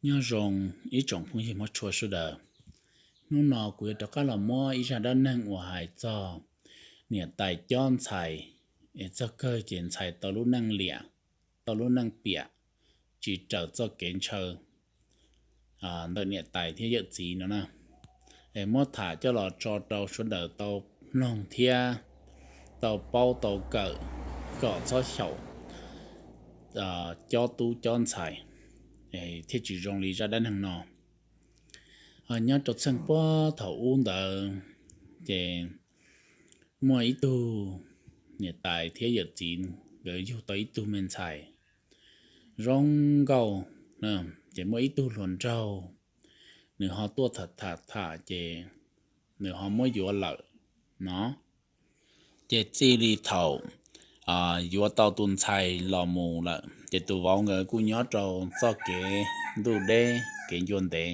Nyob zoo ib tsoom phooj ywg Hmoob tshua sawv daws. Hnub no kuv yuav rov qab los muab ib zaj dab neeg uas hais txog niam tais cob ntxhais, es txog kawg ces ntxhais tau lub neej liam, tau lub neej piam, tsis raws txoj kev ntshaw ntawm niam tais thiab yawm txiv no na. Es muab tham coj los tso rau sawv daws tau mloog thiab tau paub tau kawm, kom txhob xyaum cob tub cob ntxhais thiaj tsis zoo li zaj dab neeg no. Nyob rau txheej puag thaum ub ntawd ces muaj ib tug niam tais thiab yawm txiv nkawd yug tau ib tug me ntxhais zoo nkauj. Ces muaj ib tug hluas nraug, nws ho tuaj tham tham tham ces nws ho muab yuav lawm no. Ces txij li thaum yuav tau tus ntxhais los mus lawm ces tus vauv nkawd kuj nyob rau txoj kev ntuj deb kev ncua ntev.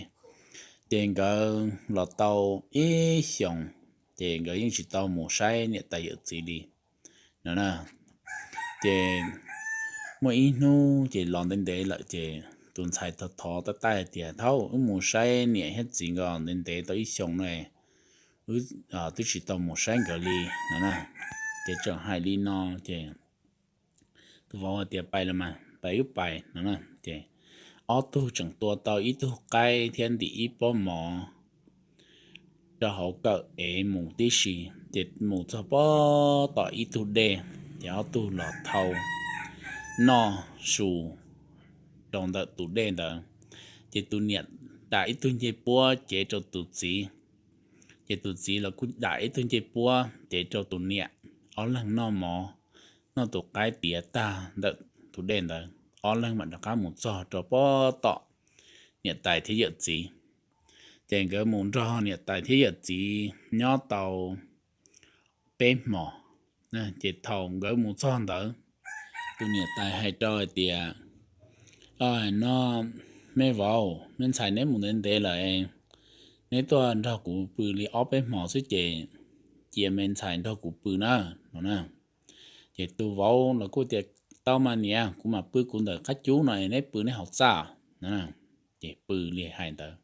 Ces nkawd los tau ib xyoos ces nkawd yeej tsis tau mus saib niam tais yawm txiv li no. Ces muaj ib hnub ces los ntev ntev lawm ces tus ntxhais thov thov taij taij tias, Thaub, wb mus saib niam thiab txiv nkawd ntev ntev tau ib xyoos no, wb twb tsis tau mus saib nkawd li no na. Ces tseem hais li no ces tus vauv hais tias, Pais los mas, pais wb pais no na. Ces ob tug tseem tua tau ib tug qaib thiab ntim ib pob mov rau hauv kawm ev mus tib si. Ces mus txog pob tom ib tug dej, ces ob tug los thau noj su rau ntawm tus dej ntawd. Ces tus niam dam ib tug ncej puab cev rau tus txiv, ces tus txiv los kuj dam ib tug ncej puab cev rau tus niam. Ob leeg noj mov, noj tus qaib tiav tag ntawm tus dej ntawd, ob leeg mam rov qab mus txog rau pob tom niam tais thiab yawm txiv. Ces nkawd mus nrog niam tais thiab yawm txiv nyob tau peb hmos. Ces thaum nkawd mus txog ntawd, tus niam tais hais rau hais tias, No, me vauv, me ntxhais neb mus ntev ntev lawm, neb tuaj nrog kuv pw li ob peb hmos xwb ces cia me ntxhais nrog kuv pw na no. Ces tus vauv los kuj tias, Tau mas niam, kuv mam pw kuv ntawm qab cub no, neb pw neb hauv txaj no. Ces pw li hais ntawd.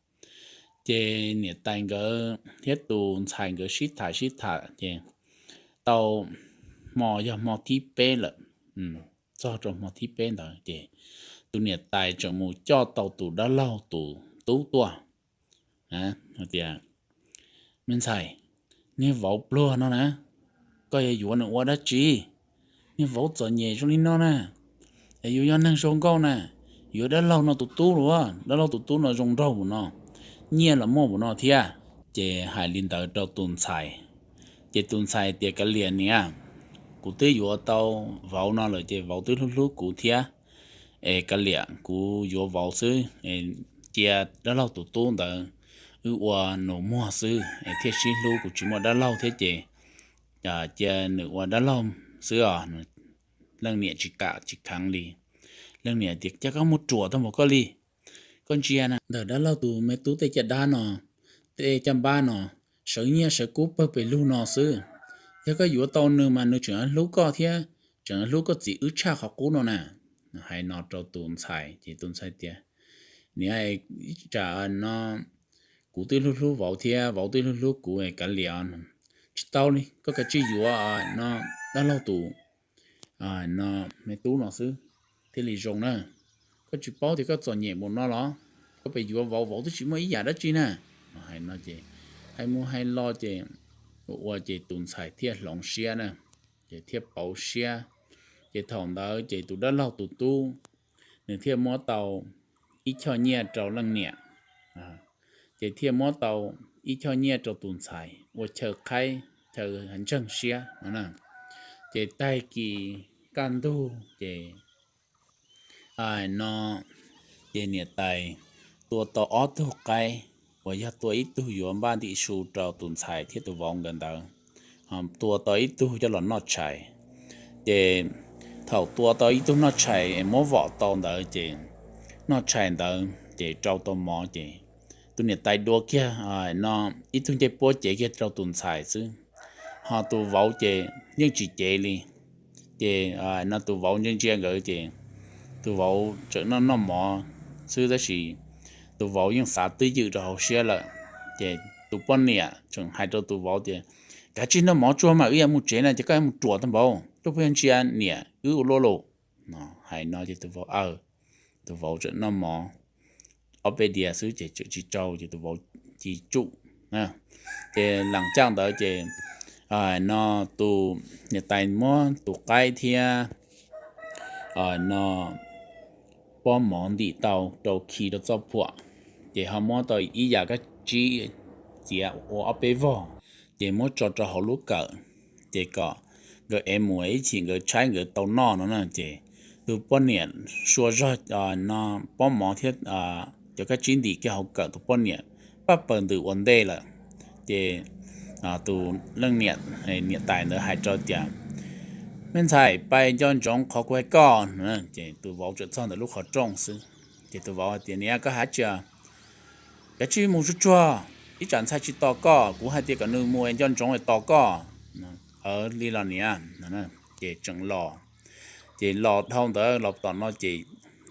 Ces niam tais nkawd thiab tus ntxhais nkawd sib tham sib tham ces tau hmo, yog hmo thib peb lawm, txog rau hmo thib peb ntawd ces tus niam tais tseem mus coj tau tus dab laug tus tub tuaj tias, Me ntxhais, niag vauv pluag no na, koj yuav yuav nws ua dab tsi? Niag vauv txom nyem zoo li no na, es yuav yog neeg zoo nkauj na, yuav dab laug no tus tub los, dab laug tus tub no zoo nraug mus no, nyiaj los muaj mus no thiab. Ces hais li ntawd rau tus ntxhais, ces tus ntxhais tias, Kav liam niam, kuv twb yuav tau vauv no lawm ces vauv twb hlub hlub kuv thiab. Es kav liam, kuv yuav vauv xwb, cia dab laug tus tub ntawd wb ua nus muag xwb es thiaj sib hlub, kuv tsis muaj dab laug thiab ces cia nws ua dab laug xwb os. Leej niam tsis kam tsis kheev li. Leej niam tias, Cas koj muaj ruam tag npaum koj li? Koj ntsia na, ntawm dab laug tus me tub tej caj dab no, tej caj npab no, sawv nyiaj sawv kub pawg pes lug no xwb. Yog koj yuav tau nws mas nws tseem hlub koj thiab, tseem hlub koj txiv wb tshaj qhov qub no na. Hais no rau tus ntxhais ces tus ntxhais tias, Niam, ib tsam no kuv twb hlub hlub vauv thiab vauv twb hlub hlub kuv, kav liam, tsis tau li, koj kav tsij yuav no dab laug tus no me tub no xwb thiaj li zoo na. Koj tsis paub tias koj txom nyem mus no los? Koj pes yuav vauv, vauv twb tsis muaj ib yam dab tsi na. Hais no ces hais mus hais los ces ua ua ces tus ntxhais thiaj hloov siab na, ces thiaj pauv siab. Ces thaum ntawd ces tus dab laug tus tub nws thiaj muab tau ib choj nyiaj rau leej niam, ces thiaj muab tau ib choj nyiaj rau tus ntxhais ua chaw qhaib chaw ntseeg siab no na. Ces tag kis kaj ntug ces no ces niam tais tua tau ob tug qaib, uas yog tua ib tug yuav npaj ntim su rau tus ntxhais thiab tus vauv nkawd ntawd, tua tau ib tug coj los noj tshais. Ces thaum tua tau ib tug noj tshais es muab vom tau ntawd ces noj tshais ntawd ces rau tau mov ces tus niam tais dua kiag no ib tug ncej puab cev kiag rau tus ntxhais xwb, ho tus vauv ces yeej tsis cev li. Ces no tus vauv ntsia ntsia nkawd ces tus vauv tseem noj noj mov xwb tab sis tus vauv yeej xav twj ywm rau hauv siab lawm. Ces tus poj niam tseem hais rau tus vauv tias, Kav tsij noj mov tsuag mas, wb yuav mus tsev na, ces koj yuav mus ruam tag npaum, koj puas yog ntsia niam wb ua luaj lus? Hais no ces tus vauv, tus vauv tseem noj mov ob peb diav xwb ces tseem tsis tsau ces tus vauv ci tsuj. Ces lees caij ntawd ces no tus niam tais muab tus qaib thiab no pob mov ntim tau rau khi rau txoj phuam, ces ho muab tau ib yam kab tsib txiav ua ob peb vog, ces muab tso rau hauv lub kawm, ces kom nkawd ev mus ib chim nkawd tshaib nkawd tau noj no na. Ces tus poj niam sua zog no pob mov thiab cov kab tsib ntim kiag hauv kawm, tus poj niam pab paws ntws ua ntej lawm. Ces tus leej niam, niam tais ntawd hais rau tias, Me ntxhais, pais nco ntsoov qhov kuv hais koj. Ces tus vauv tseem txog ntawm lub qhov rooj xwb, ces tus vauv hais tias, Niam, koj hais tias kav tsij mus tsuag tsuag, ib tsam ntxhais tsis tos koj, kuv hais tias kom nws mus nco ntsoov es tos koj. Aw, li los niam. Ces tseem los, ces los dhau ntawd los tom no ces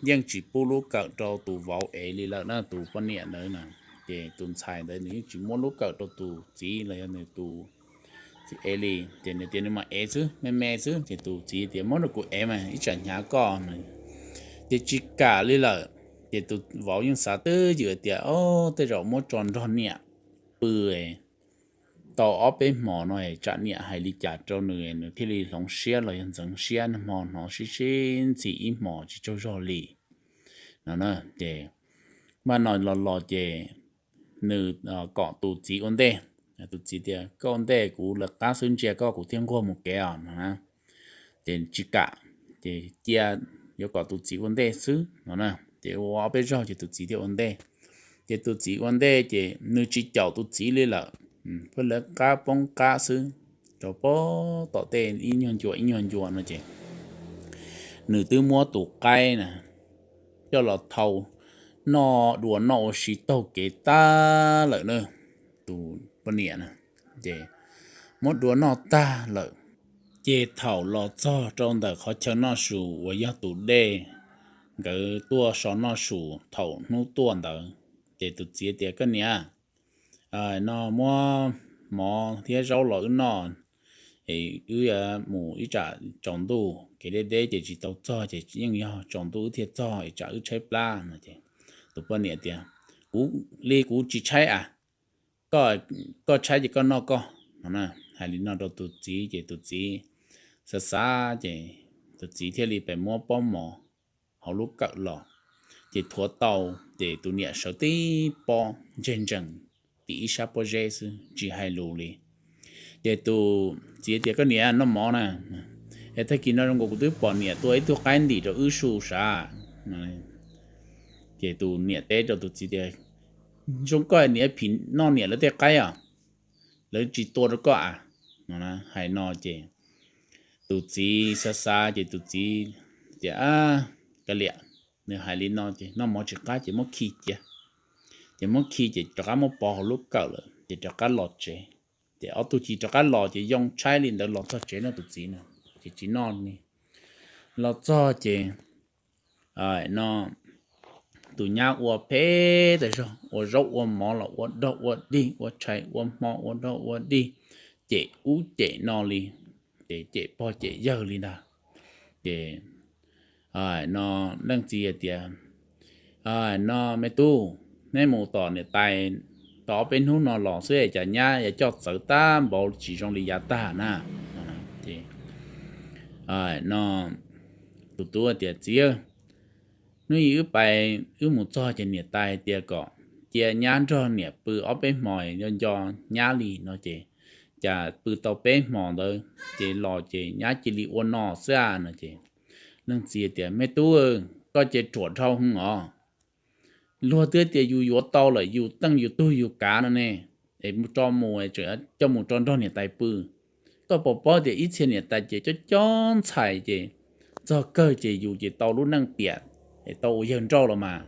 yeej tsis pub lub kawm rau tus vauv ev li lawm na, tus poj niam ntawd na. Ces tus ntxhais ntawd nws yeej tsis muab lub kawm rau tus txiv los yog nws tus txiv ev li, ces nws tias nws mam ev xwb, me me xwb. Ces tus txiv tias, Muab rau kuv ev mas, ib tsam hnyav koj. Ces tsis kam li lawm. Ces tus vauv yeej xav twj ywm tias, Au, tej zaum muab tso nrog niam pw tau ob peb hmo no tsam niam hais li cas rau nws, nws thiaj li hloov siab los yog ntxeev siab, hmo hnov sib sib ntxhi ib hmos tsis tsaug zog li no. Ces npaj no los los ces nws kom tus txiv ua ntej. Tus txiv tias, Koj ua ntej, kuv lawv qab xwb, ntsia koj kuv thiaj nquag mus kev os no. Ces tsis kam, ces cia yuav kom tus txiv ua ntej xwb no. Ces ua ob peb zaug ces tus txiv thiaj ua ntej. Ces tus txiv ua ntej ces nws tsis caum tus txiv li lawm, pheej lawv qab poob qab xwb, rau pem tom tej ib nyuag ncua ib nyuag ncua no ces nws twb muab tus qaib na coj los thau noj dua noj ua si taug kev tag lawm na, tus poj niam na. Ces muab dua noj tag lawm, ces thaum los txog rau ntawm qhov chaw noj su uas yog tus dej nkawd tuaj so noj su thaum hnub tuaj ntawd, ces tus txiv tias, Koj niam, no muab mov thiab zaub los wb noj, wb yuav mus ib tsam tsaus ntuj, kev deb deb ces tsis tau txog, ces yeej yog tsaus ntuj wb thiaj txog, ib tsam wb tshaib plab no. Ces tus poj niam tias, Kuv li kuv tsis tshaib a, koj tshaib ces koj noj koj no. Hais li no rau tus txiv ces tus txiv xav xav ces tus txiv thiaj li pes muab pob mov hauv lub kawm los, ces thuav tau, ces tus niam sawv tib pob ntseg ntsees tim ib sab pob zeb xwb tsis hais lus li. Ces tus txiv tias, Koj niam, noj mov na, es tag kis no zoo nkaus kuv twb pom niam tua ib tug qaib ntim rau wb su sav. Ces tus niam teb rau tus txiv tias, Zoo koj niam phim noj niam lawv tej qaib os, lawv tsis tua rau koj a no. Hais no ces tus txiv xav xav ces tus txiv tias, Kav liam, nws hais li no ces noj mov tsis qab ces muab khi cia. Ces muab khi ces rov qab muab pov hauv lub kawm lawm ces rov qab los tsev. Ces ob tug ci rov qab los ces yoo tshaib li ntawd los txog tsev no tus txiv na, ces tsis noj li. Los txog ces no tus nyab ua phem tas zog, ua zaub ua mov los ua dog ua dig, ua tshais ua hmo ua dog ua dig, cem ub cem no li, ces cem pog cem yawg li ntag. Ces no leej txiv tias, No me tub, neb mus tom niam tais tau ob peb hnub no los xwb es cas nyab yuav coj txawv tag npaum tsis zoo li yav tag na? No tus tub tias, Txiv, hnub ib wb pais wb mus txog ces niam tais tias kom cia nyab nrog niam pw ob peb hmo, nco nco nyab li no ces cas pw tau peb hmo ntawd ces los ces nyab cia li ua no xwb a no ces leej txiv tias, Me tub, koj ces ruam dhau hwv os. Luag twb tias yus yuav tau lawm yus teej yus tug yus kav no ne, es tso mus, coj mus tso nrog niam tais pw. Koj puas paub tias ib txhia niam tais ces cov cov ntxhais ces txog kawg ces yus ces tau lub neej tiam es tau ua yawg nrauj los mas.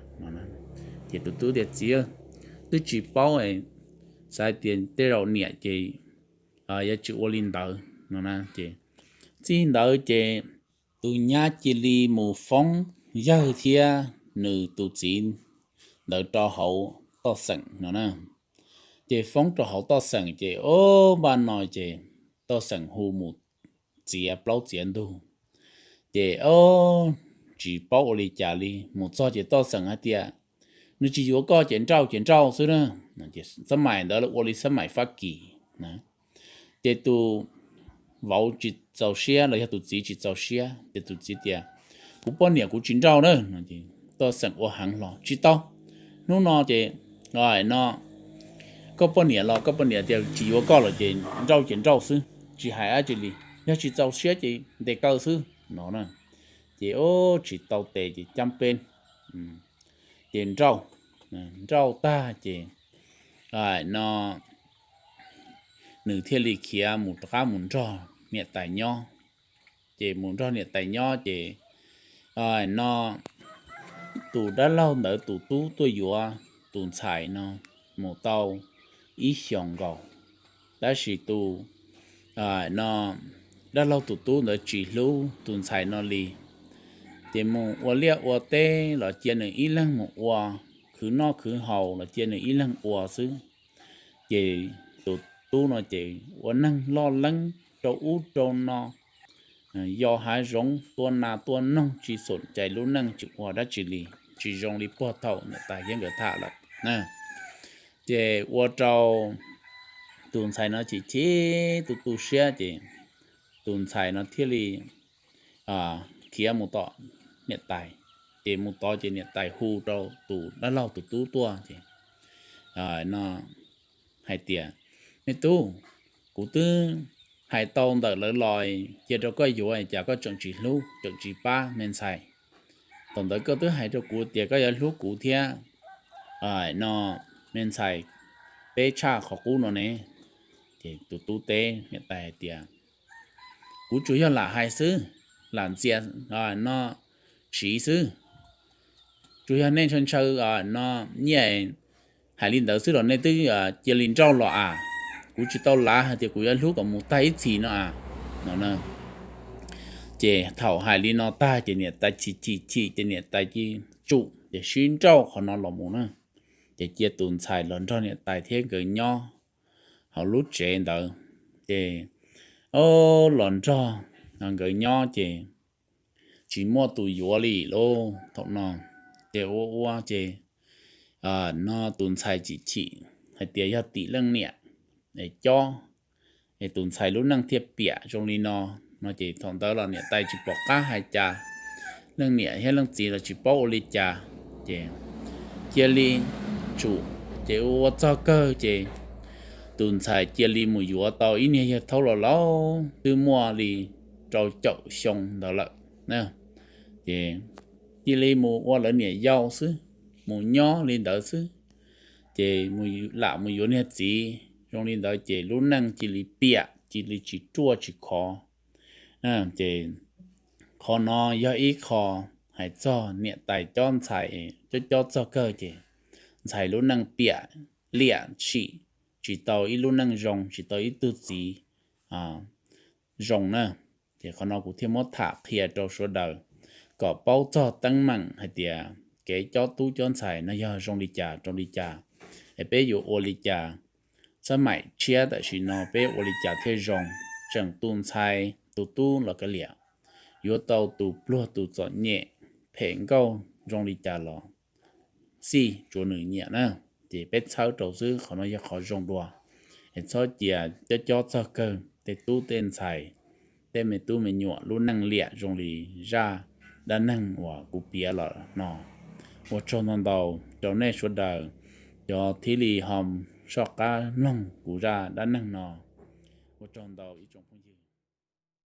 Ces tus tub tias, Txiv, twb tsis paub, xav tias tej zaum niam ces yuav tsis ua li ntawd no. Ces txij ntawd ces tus nyab cia li mus foob yawg thiab nws tus txiv ntawd rau hauv toj xeem no na. Ces foob rau hauv toj xeem ces o, npaj no ces toj xeem hu mus txiav plaub txiav ntug, ces o, tsis paub ua li cas li. Mus txog ces toj xeem hais tias, nws tsis yuav koj ces nrauj ces nrauj xwb na. Xab maim ntawd ua li xab maim Fab Kis na. Ces tus vauv tsis txaus siab los yog tus txiv tsis txaus siab ces tus txiv tias, kuv poj niam kuv tsis nrauj na. Toj xeem ua heev hlo, tsis tau, hnub no ces no koj poj niam los koj poj niam tias tsis yuav koj lawm ces nrauj ces nrauj xwb, tsis hais dab tsi li, yog tsis txaus siab ces ntes kaw xwb no. Ces o, tsis tau tes ces cab peb ces nrauj, nrauj tag ces no nws thiaj li khiav mus rov qab mus nrog niam tais nyob. Ces mus nrog niam tais nyob ces no tus dab laug ntawd tus tub tuaj yuav tus ntxhais no mus tau ib xyoos nkaus, tab sis tus no dab laug tus tub ntawd tsis hlub tus ntxhais no li. Ces mus ua liaj ua teb los cia nws ib leeg mus ua, khwv noj khwv haus los cia nws ib leeg ua xwb. Ces tus tub no ces ua neeg loj leeb rau ub rau no, yos hav zoov tua nas tua noog tsis xom cai lub neej tsis ua dab tsi li, tsis zoo li puag thaum niam tais thiab nkawd tham lawm. Ces ua rau tus ntxhais no chim chim tu tu siab ces tus ntxhais no thiaj li khiav mus tom niam tais. Ces mus tod ces niam tais hu rau tus dab laug tus tub tuaj ces no hais tias, me tub, kuv twb hais tau ntawm lawv los cia rau koj yuav cas koj tseem tsis hlub tseem tsis pab me ntxhais. Thaum ntawd koj twb hais rau kuv tias koj yuav hlub kuv thiab no me ntxhais, peb tshaj qhov qub no ne. Ces tus tub teb niam tais hais tias, kuv tsuas yog lam hais xwb, lam ntxias no siv xwb. Tsuas yog nej ntshaw ntshaw no nyiaj hais li ntawd xwb los nej twb cia li nrauj los as. Kuv tsis tau lav hais tias kuv yuav hlub kom mus tag ib txhis no as no. Ces thaum hais li no tag ces niam tais chim chim chim ces niam tais cia tsum ces sib nrauj qhov no los mus na. Ces cia tus ntxhais los nrog niam tais thiab nkawd nyob hauv lub tsev ntawd. Ces o, los nrog nkawd nyob ces tsis muaj tus yuav li lauj thaum no. Ces ua ua ces no tus ntxhais chim chim hais tias yog tim leej niam es cob es tus ntxhais lub neej thiaj piam zoo li no. No ces thaum ntawd los niam tais tsis pom qab hais cas, leej niam thiab leej txiv los tsis paub ua li cas. Ces cia li tsum, ces ua ua txog kawg ces tus ntxhais cia li mus yuav tau ib niag yawg thaub laus laus twb muaj li rau caum xyoo ntawd lawm. Ces cia li mus ua lawv niam yau xwb, mus nyob li ntawd xwb. Ces lam mus yuav niag txiv zoo li ntawd ces lub neej cia li piam, cia li tsis ruaj tsis khov. Ces qhov no yog ib qho hais txog niam tais cob ntxhais, cob cob txog kawg ces ntxhais lub neej piam liam sim, tsis tau ib lub neej zoo, tsis tau ib tug txiv zoo na. Ces qhov no kuv thiaj muab tham qhia rau sawv daws kom paub txog teeb meem hais tias kev cob tub cob ntxhais no yog zoo li cas rau li cas, es peb yuav ua li cas. Xab maim tshiab tam sim no peb ua li cas thiaj zoo, tseem tus ntxhais tus tub los kav liam, yuav tau tus pluag tus txom nyem phem nkauj zoo li cas los xij tsuav nws nyiam na. Ces peb txhawb rau xwb, qhov no yog qhov zoo dua. Es txhob cia cob cob txog kawg tej tub tej ntxhais, tej me tub me nyuam lub neej liam zoo li zaj dab neeg uas kuv piav los no. Ua tsaug ntau ntau rau nej sawv daws cov thiaj li ho soj qab mloog kuv zaj dab neeg no. Ua tsaug ntau ib tsoom phooj ywg.